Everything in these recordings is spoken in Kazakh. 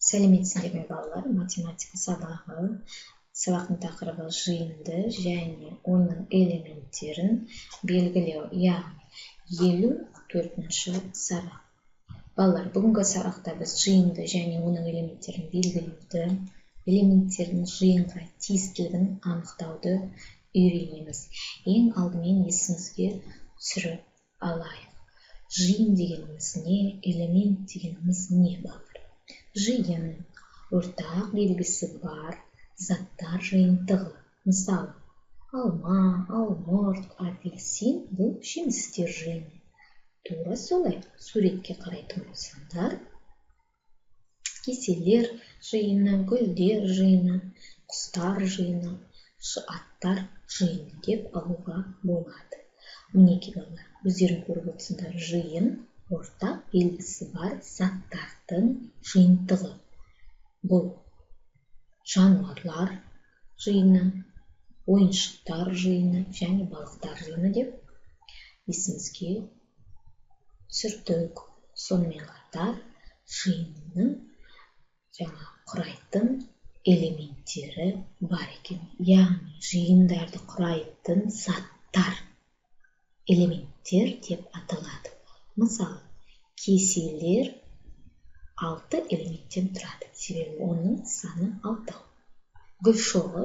Сәлеметсіңдер ме, балалар? Математика сабағы. Сабақтың тақырыбы жиынды және оның элементтерін белгілеу, яғни 54-ші сабақ. Балалар, бүгінгі сабақта біз жиынды және оның элементтерін белгілеуді, элементтердің жиынға тиістілігін анықтауды үйренеміз. Ең алдымен есімізге түсіріп алайық. Жиын дегеніміз не, элемент дегеніміз не, балалар? Жиын – ортақ белгісі бар заттар жиынтығы. Мысалы, алма, алмұрт, апельсин – бұл жемістер жиыны. Тура солай, суретке қарайтын болсаңдар, кеселер жиыны, гүлдер жиыны, құстар жиыны, аттар жиыны деп алуға болады. Мінекей, балалар, өздерің көріп отырсыңдар, жиын – ортақ белгісі бар заттардың жиынтығы. Бұл жануарлар жиыны, ойыншықтар жиыны және балықтар жиыны деп есімізге түсірдік. Сонымен қатар жиынның жаңа құрайтын элементтері бар екен, яғни жиындарды құрайтын заттар элементтер деп аталады. Мысалы, кеселер алты элементтен тұрады, себебі оның саны алтау. Гүл шоғы,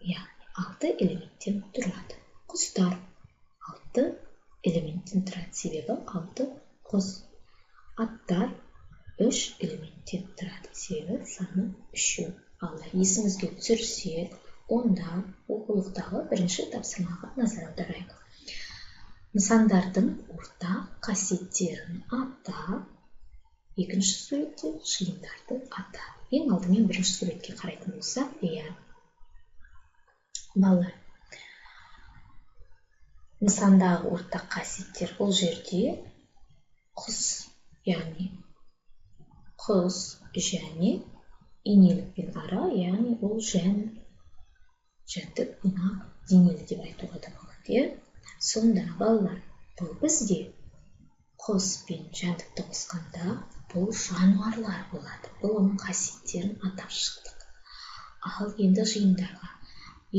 яғни алты элементтен тұрады. Құстар алты элементтен тұрады, себебі алты құс. Аттар үш элементтен тұрады, себебі саны үшеу. Ал есімізге түсірсек, онда оқулықтағы бірінші тапсырмаға назар аударайық. Нысандардың ортақ қасиеттерін ата, екінші суретте жиындарды ата. Ең алдымен бірінші суретке қарайтын болсақ, иә, балалар, нысандағы ортақ қасиеттер бұл жерде құс, яғни құс және инелік пен ара, яғни ол жәндік, бунақ денелі деп айтуға да болады, иә. Сонда, балалар, бұл бізде құс пен жәндікті қосқанда бұл жануарлар болады. Бұл оның қасиеттерін атап шықтық. Ал енді жиындарға,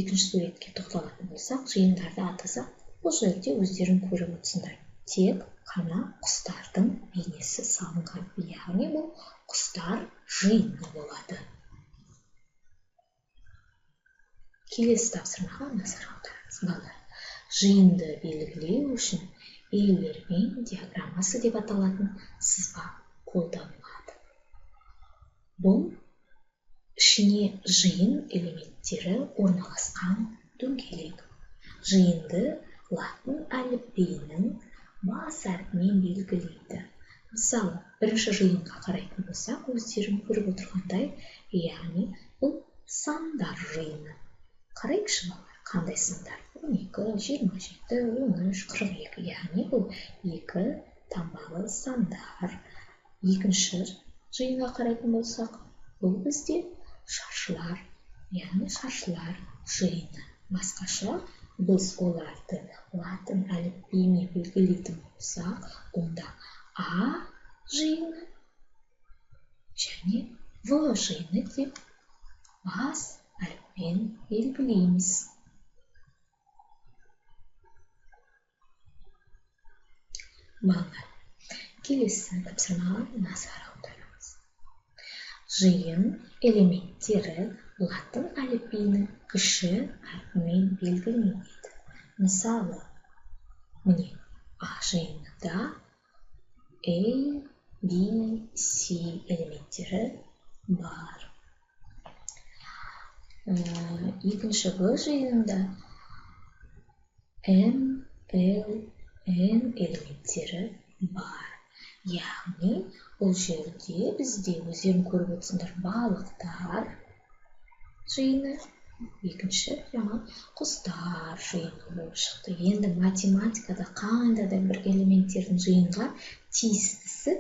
екінші суретке тоқталатын болсақ, жиындарды атасақ, бұл жерде өздерің көріп отырсыңдар, тек қана құстардың бейнесі салынған, яғни бұл құстар жиыны болады. Келесі тапсырмаға назар аударамыз, балалар. Жиынды белгілеу үшін Эйлер-Венн диаграммасы деп аталатын сызба қолданылады. Бұл ішіне жиын элементтері орналасқан дөңгелек. Жиынды латын әліпбиінің бас әрпімен белгілейді. Мысалы, бірінші жиынға қарайтын болсақ, өздерің көріп отырғандай, яғни бұл сандар жиыны. Қарайықшы, балалар, қандай сандар? 12, 27, 13, 42, яғни бұл екі таңбалы сандар. Екінші жиынға қарайтын болсақ, бұл бізде шаршылар, яғни шаршылар жиыны. Басқаша біз оларды латын әліпбиімен белгілейтін болсақ, онда А жиыны және В жиыны деп бас әріппен белгілейміз. Балалар, келесі тапсырмаға назар аударамыз. Жиын элементтері латын әліпбиінің кіші әрпімен белгіленеді. Мысалы, міне, А жиынында A, B, C элементтері бар. Екінші В жиынында М, Л, Н элементтері бар. Яғни бұл жерде бізде, өздерің көріп отырсыңдар, балықтар жиыны, екінші жаңа құстар жиыны болып шықты. Енді математикада қандай да бір элементтердің жиынға тиістісі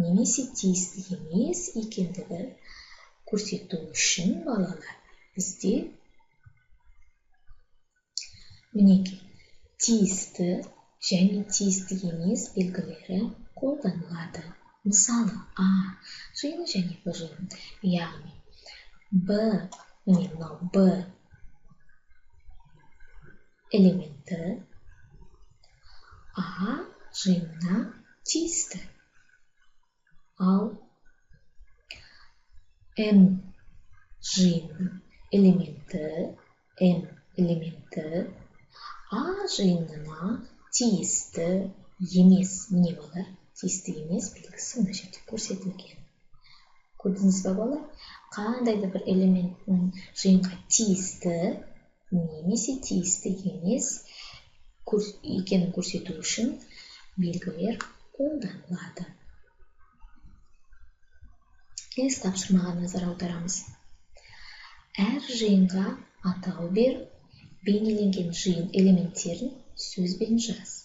немесе тиісті емес екендігі көрсету үшін, балалар, бізде, мінекей, тиісті және тиісті емес белгілері қолданылады. Мысалы, А жиыны және Б жиыны, яғни Б, міне мынау Б элементі А жиынына тиісті. Ал М жиынының элементі, М элементі А жиынына тиісті емес. Міне балалар, тиісті емес белгісі мына жерде көрсетілген. Көрдіңіз бе балалар? Қандай да бір элементтің жиынға тиісті немесе тиісті емес екенін көрсету үшін белгілер қолданылады. Келесі тапсырмаға назар аударамыз. Әр жиынға атау беріп, бейнеленген жиын элементтерін сөзбен жаз.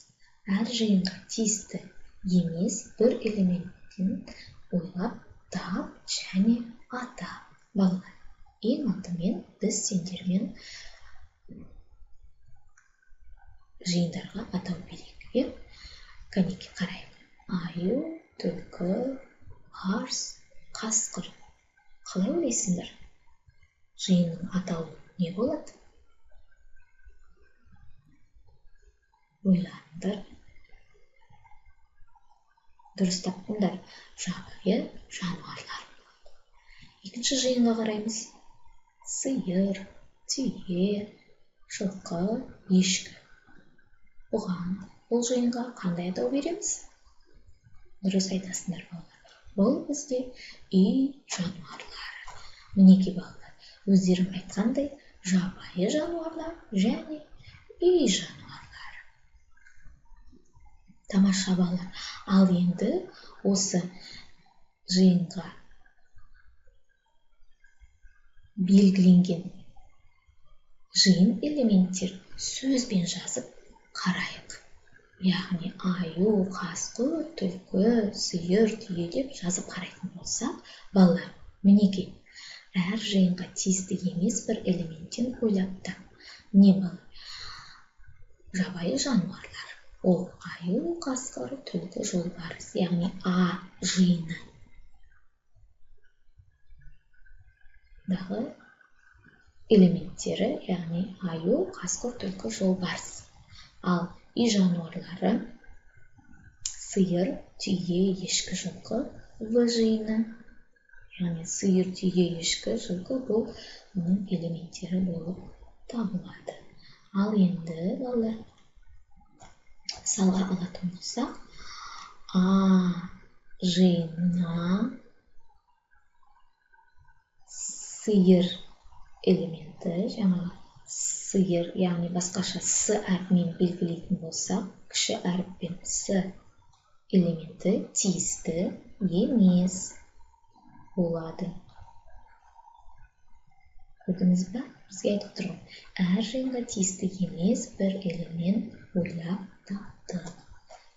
Әр жиынға тиісті емес бір элементтен ойлап тап және ата. Балалар, ең алдымен біз сендермен жиындарға атау берейік, иә? Кәнеки қарайық. Аю, түлкі, арс, қасқыр. Қалай ойлайсыңдар? Жиынның атауы не болады? Ойланыңдар. Дұрыс таптыңдар. Жабайы жануарлар болады. Екінші жиынға қараймыз. Сиыр, түйе, жылқы, ешкі. Бұған, бұл жиынға қандай атау береміз? Дұрыс айтасыңдар, балалар. Бұл бізде үй жануарлары. Мінекей балалар, өздерің айтқандай жабайы жануарлар және үй жануарлары. Тамаша балалар. Ал енді осы жиынға белгіленген жиын элементтер сөзбен жазып қарайық. Яғни аю, қасқыр, түлкі, сиыр, түйе деп жазып қарайтын болсақ, балалар, мінекей, әр жиынға тиісті емес бір элементтен ойлап тап. Міне балалар, жабайы жануарлар. Ол аю, қасқыр, түлкі, жолбарыс, яғни А жиыны. Дағы элементтері, яғни аю, қасқыр, түлкі, жолбарыс. Ал үй жануарлары сиыр, түйе, ешкі, жылқы В жиыны. Яғни сиыр, түйе, ешкі, жылқы бұл оның элементтері болып табылады. Ал енді балалар, мысалға алатын болсақ, А жиынына сиыр элементі, жаңағы сиыр, яғни басқаша С әрпімен белгілейтін болсақ, кіші әріппен С элементі тиісті емес болады. Көрдіңіз бе? Бізге айтып тұрған, әр жиынға тиісті емес бір элемент ойлап таптық.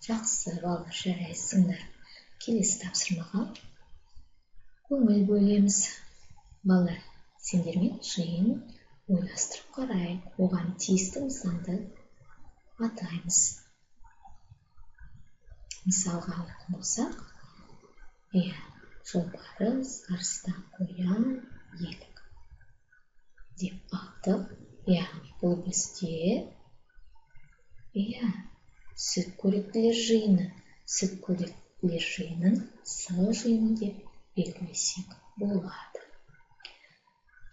Жақсы, балалар, жарайсыңдар. Келесі тапсырмаға көңіл бөлеміз. Балалар, сендермен жиын ойластырып қарайық, оған тиісті нысанды атаймыз. Мысалға алатын болсақ, иә, жолбарыс, арыстан, қоян, елік деп алдық. Яғни бұл бізде, иә, сүт қоректілер жиыны. Сүт қоректілер жиынын С жиыны деп белгілесек болады.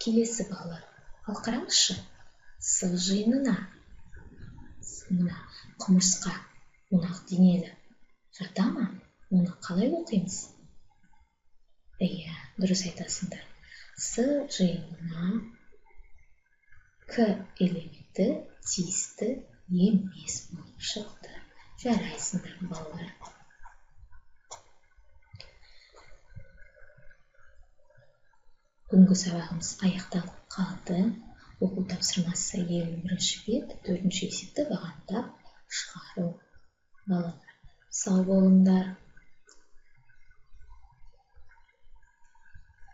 Келесі балалар, ал қараңызшы, С жиынына мына құмырсқа, бунақ денелі жата ма? Оны қалай оқимыз? Иә, дұрыс айтасыңдар. С жиынына К элементі тиісті емес болып шықты. Жарайсыңдар, балалар. Бүгінгі сабағымыз аяқталып қалды. Оқу тапсырмасы 51-ші бет, 4-ші есепті бағандап шығару. Балалар, сау болыңдар.